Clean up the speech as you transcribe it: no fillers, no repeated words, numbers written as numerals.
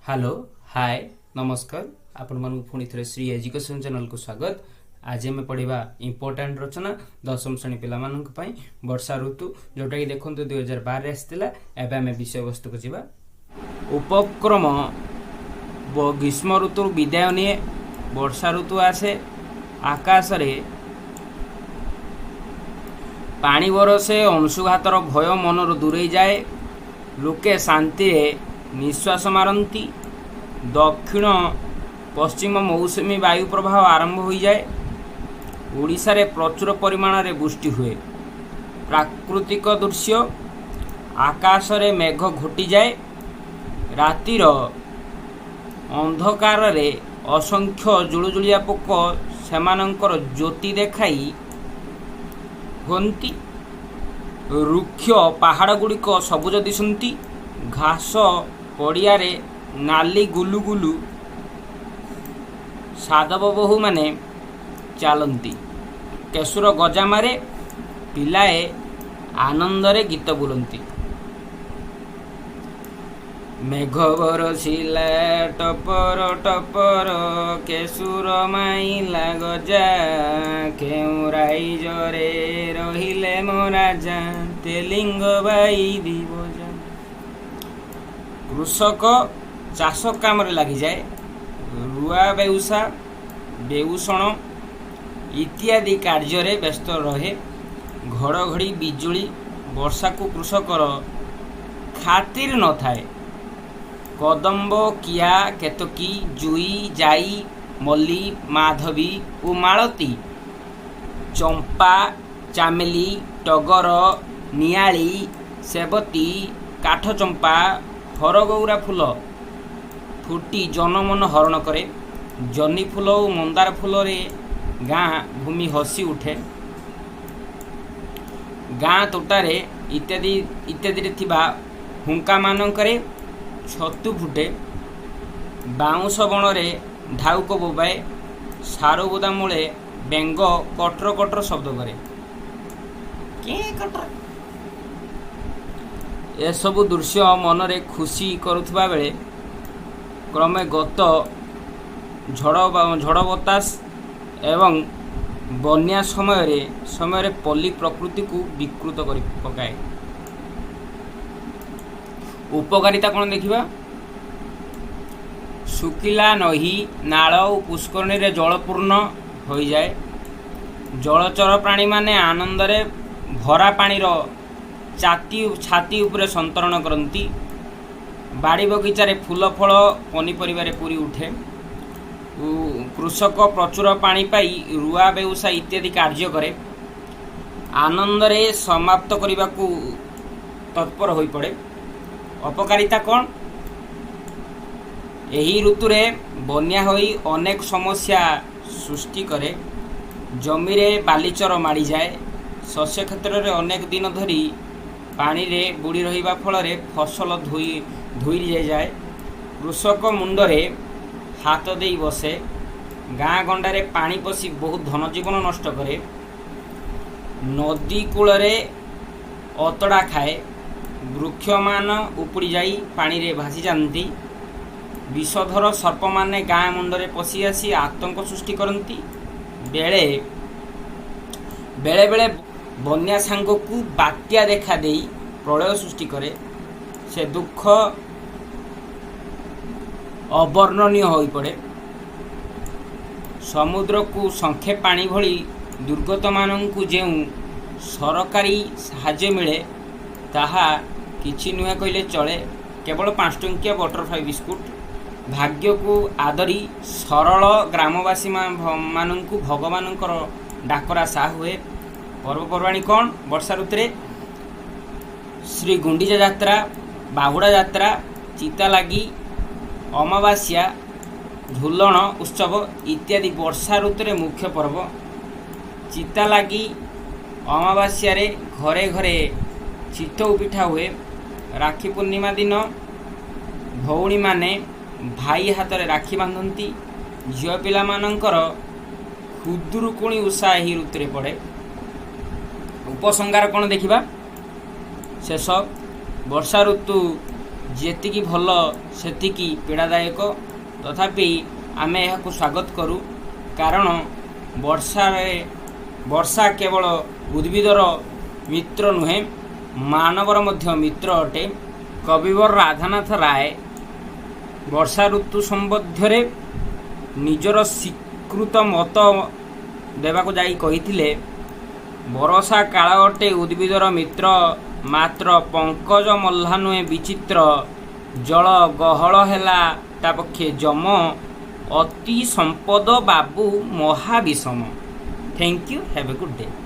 Hello, ହାଏ, ନମସ୍କାର। ଆପଣମାନଙ୍କୁ ପୁଣି ଥରେ ଶ୍ରୀ ଏଜୁକେସନ୍ ଚ୍ୟାନେଲକୁ ସ୍ୱାଗତ। ଆଜି ଆମେ ପଢ଼ିବା ଇମ୍ପୋର୍ଟାଣ୍ଟ ରଚନା ଦଶମ ଶ୍ରେଣୀ ପିଲାମାନଙ୍କ ପାଇଁ, ବର୍ଷା ଋତୁ, ଯେଉଁଟାକି ଦେଖନ୍ତୁ 2012ରେ ଆସିଥିଲା। ଏବେ ଆମେ ବିଷୟବସ୍ତୁକୁ ଯିବା। ଉପକ୍ରମ: ଗ୍ରୀଷ୍ମ ଋତୁରୁ ବିଦାୟ ନିଏ, ବର୍ଷା ଋତୁ ଆସେ। ଆକାଶରେ ପାଣି ବରସେ। ଅଂଶୁଘାତର ଭୟ ମନରୁ ଦୂରେଇ ଯାଏ। ଲୋକେ ଶାନ୍ତିରେ ନିଶ୍ୱାସ ମାରନ୍ତି। ଦକ୍ଷିଣ ପଶ୍ଚିମ ମୌସୁମୀ ବାୟୁ ପ୍ରବାହ ଆରମ୍ଭ ହୋଇଯାଏ। ଓଡ଼ିଶାରେ ପ୍ରଚୁର ପରିମାଣରେ ବୃଷ୍ଟି ହୁଏ। ପ୍ରାକୃତିକ ଦୃଶ୍ୟ: ଆକାଶରେ ମେଘ ଘୋଟିଯାଏ। ରାତିର ଅନ୍ଧକାରରେ ଅସଂଖ୍ୟ ଜୁଳୁଜୁଳିଆ ପୋକ ସେମାନଙ୍କର ଜ୍ୟୋତି ଦେଖାଇ ହୁଅନ୍ତି। ରୁକ୍ଷ ପାହାଡ଼ଗୁଡ଼ିକ ସବୁଜ ଦିଶନ୍ତି। ଘାସ ପଡ଼ିଆରେ ନାଲି ଗୁଲୁ ଗୁଲୁ ସାଧବ ବୋହୂମାନେ ଚାଲନ୍ତି। କେଶୁର ଗଜା ମାରେ। ପିଲାଏ ଆନନ୍ଦରେ ଗୀତ ବୋଲନ୍ତି। ମେଘ ବରଷିଲା ଟପର ଟପର, କେଶୁର ମାଇଲା ଗଜା, କେଉଁ ରାଇଜରେ ରହିଲେ ମୋ ରାଜା, ତେଲିଙ୍ଗ ବାଇଦି ବଜା। କୃଷକ ଚାଷ କାମରେ ଲାଗିଯାଏ। ରୁଆ, ବେଉସା, ବେଉଷଣ ଇତ୍ୟାଦି କାର୍ଯ୍ୟରେ ବ୍ୟସ୍ତ ରହେ। ଘଡ଼ଘଡ଼ି ବିଜୁଳି ବର୍ଷାକୁ କୃଷକର ଖାତିର ନଥାଏ। କଦମ୍ବ, କିଆ, କେତକୀ, ଜୁଇ, ଜାଇ, ମଲ୍ଲି, ମାଧବୀ ଓ ମାଳତୀ, ଚମ୍ପା, ଚାମେଲି, ଟଗର, ନିଆଳି, ସେବତୀ, କାଠଚମ୍ପା, ହରଗୌରା ଫୁଲ ଫୁଟି ଜନମନ ହରଣ କରେ। ଜହ୍ନି ଫୁଲ ଓ ମନ୍ଦାର ଫୁଲରେ ଗାଁ ଭୂମି ହସି ଉଠେ। ଗାଁ ତୋଟାରେ ଇତ୍ୟାଦି ଇତ୍ୟାଦିରେ ଥିବା ହୁଙ୍କାମାନଙ୍କରେ ଛତୁ ଫୁଟେ। ବାଉଁଶ ବଣରେ ଢାଉକ ବୋବାଏ। ସାରୁବୁଦା ମୂଳେ ବେଙ୍ଗ କଟର କଟର ଶବ୍ଦ କରେ, କେଁ କଟର। ଏସବୁ ଦୃଶ୍ୟ ମନରେ ଖୁସି କରୁଥିବା ବେଳେ କ୍ରମେ ଗତ ଝଡ଼ ଝଡ଼ ବତାସ ଏବଂ ବନ୍ୟା ସମୟରେ ସମୟରେ ପଲ୍ଲୀ ପ୍ରକୃତିକୁ ବିକୃତ କରି ପକାଏ। ଉପକାରିତା କ'ଣ ଦେଖିବା। ଶୁଖିଲା ନଈ, ନାଳ ଓ ପୁଷ୍କରିଣୀରେ ଜଳପୂର୍ଣ୍ଣ ହୋଇଯାଏ। ଜଳଚର ପ୍ରାଣୀମାନେ ଆନନ୍ଦରେ ଭରା ପାଣିର ଛାତି ଉପରେ ସନ୍ତରଣ କରନ୍ତି। ବାଡ଼ି ବଗିଚାରେ ଫୁଲ, ଫଳ, ପନିପରିବାରେ ପୂରି ଉଠେ। କୃଷକ ପ୍ରଚୁର ପାଣି ପାଇ ରୁଆ, ବେଉସା ଇତ୍ୟାଦି କାର୍ଯ୍ୟ କରେ। ଆନନ୍ଦରେ ସମାପ୍ତ କରିବାକୁ ତତ୍ପର ହୋଇପଡ଼େ। ଅପକାରିତା କ'ଣ? ଏହି ଋତୁରେ ବନ୍ୟା ହୋଇ ଅନେକ ସମସ୍ୟା ସୃଷ୍ଟି କରେ। ଜମିରେ ବାଲିଚର ମାଡ଼ିଯାଏ। ଶସ୍ୟ କ୍ଷେତ୍ରରେ ଅନେକ ଦିନ ଧରି ପାଣିରେ ବୁଡ଼ି ରହିବା ଫଳରେ ଫସଲ ଧୋଇ ଧୋଇ ଯାଏ। କୃଷକ ମୁଣ୍ଡରେ ହାତ ଦେଇ ବସେ। ଗାଁ ଗଣ୍ଡାରେ ପାଣି ପଶି ବହୁତ ଧନଜୀବନ ନଷ୍ଟ କରେ। ନଦୀ କୂଳରେ ଅତଡ଼ା ଖାଏ। ବୃକ୍ଷମାନ ଉପୁଡ଼ି ଯାଇ ପାଣିରେ ଭାସିଯାଆନ୍ତି। ବିଷଧର ସର୍ପମାନେ ଗାଁ ମୁଣ୍ଡରେ ପଶି ଆସି ଆତଙ୍କ ସୃଷ୍ଟି କରନ୍ତି। ବେଳେ ବେଳେ ବନ୍ୟା ସାଙ୍ଗକୁ ବାତ୍ୟା ଦେଖା ଦେଇ ପ୍ରଳୟ ସୃଷ୍ଟି କରେ। ସେ ଦୁଃଖ ଅବର୍ଣ୍ଣନୀୟ ହୋଇପଡ଼େ। ସମୁଦ୍ରକୁ ଶଙ୍ଖେ ପାଣି ଭଳି ଦୁର୍ଗତମାନଙ୍କୁ ଯେଉଁ ସରକାରୀ ସାହାଯ୍ୟ ମିଳେ, ତାହା କିଛି ନୁହେଁ କହିଲେ ଚଳେ, କେବଳ 5 ଟଙ୍କିଆ ବଟରଫ୍ଲାଏ ବିସ୍କୁଟ। ଭାଗ୍ୟକୁ ଆଦରି ସରଳ ଗ୍ରାମବାସୀ ମାନଙ୍କୁ ଭଗବାନଙ୍କର ଡାକରା ସାହା ହୁଏ। ପର୍ବପର୍ବାଣୀ କ'ଣ? ବର୍ଷା ଋତୁରେ ଶ୍ରୀ ଗୁଣ୍ଡିଚା ଯାତ୍ରା, ବାହୁଡ଼ା ଯାତ୍ରା, ଚିତାଲାଗି, ଅମାବାସ୍ୟା, ଝୁଲଣ ଉତ୍ସବ ଇତ୍ୟାଦି ବର୍ଷା ଋତୁରେ ମୁଖ୍ୟ ପର୍ବ। ଚିତାଲାଗି ଅମାବାସ୍ୟାରେ ଘରେ ଘରେ ଚିତଉ ପିଠା ହୁଏ। ରାକ୍ଷୀ ପୂର୍ଣ୍ଣିମା ଦିନ ଭଉଣୀମାନେ ଭାଇ ହାତରେ ରାକ୍ଷୀ ବାନ୍ଧନ୍ତି। ଝିଅ ପିଲାମାନଙ୍କର ଖୁଦୁରୁକୁଣୀ ଓଷା ଏହି ଋତୁରେ ପଡ଼େ। ଉପସଂହାର କ'ଣ ଦେଖିବା। ଶେଷ: ବର୍ଷା ଋତୁ ଯେତିକି ଭଲ, ସେତିକି ପୀଡ଼ାଦାୟକ। ତଥାପି ଆମେ ଏହାକୁ ସ୍ୱାଗତ କରୁ, କାରଣ ବର୍ଷାରେ ବର୍ଷା କେବଳ ଉଦ୍ଭିଦର ମିତ୍ର ନୁହେଁ, ମାନବର ମଧ୍ୟ ମିତ୍ର ଅଟେ। କବିବର ରାଧାନାଥ ରାୟ ବର୍ଷା ଋତୁ ସମ୍ବନ୍ଧରେ ନିଜର ସ୍ୱୀକୃତ ମତ ଦେବାକୁ ଯାଇ କହିଥିଲେ, "ବରଷା କାଳ ଅଟେ ଉଦ୍ଭିଦର ମିତ୍ର, ମାତ୍ର ପଙ୍କଜ ମଲ୍ଲା ନୁହେଁ ବିଚିତ୍ର। ଜଳ ଗହଳ ହେଲା ତା ପକ୍ଷେ ଯମ, ଅତି ସମ୍ପଦ ବାବୁ ମହାବିଷମ।" Thank you. Have a good day.